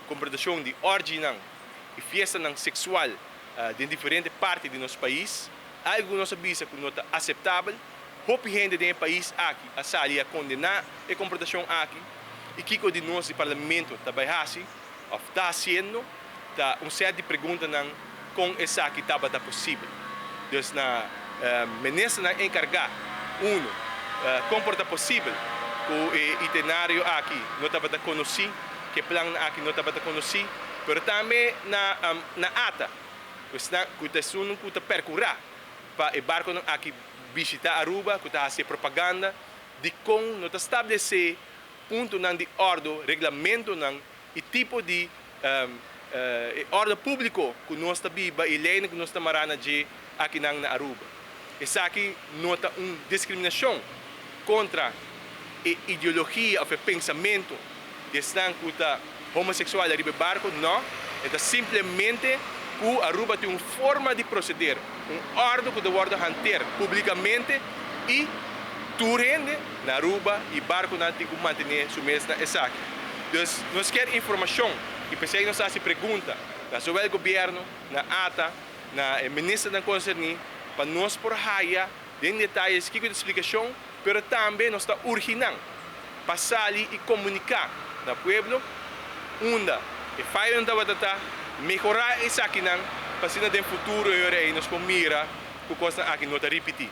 Komportashon di orginan i fiestanan seksual den diferente parti di nos pais, algu ku nos a bisa ku no ta aseptabel. Hopi hende den e pais aki a sali a kondená e komportashon aki i kiko di nos di parlamento ta bai hasi òf ta hasiendo ta un sèt di preguntanan kon esaki tabata posibel. Dus na ministernan enkargá, unu, kon por ta posibel ku e itenario aki no tabata konosí, ku e plannan aki no tabata konosí, pero tambe na na ata, ku esnan ku ta esun ku ta perkurá pa e barkonan aki bishitá Aruba, ku ta hasi e propaganda, dikon no ta stablesé puntonan di òrdu, reglamentonan i tipo di e orde publico cu nos ta biba y leynan cu nos ta mara na dje akinan na Aruba. Esaki no ta un discriminacion contra e ideologia of e pensamento di esnan cu ta homosexual ariba e barco, no, e ta simplemente cu Aruba tin un forma di proceder, un orde cu ta wordo hanter publicamente y tur hende na Aruba y barconan tin cu mantene su mes na esaki. Dus nos kier informacion y p'esey nos a haci pregunta na zowel gobierno, na ata, na e ministernan concerni pa nos por haya den detayes kico ta splicacion, pero tambe nos ta urgi nan pa sali y comunica na pueblo unda e fayonan tabata ta, mehora esakinan pa asina den futuro e ora ey nos por mira cu cosnan aki no ta ripiti.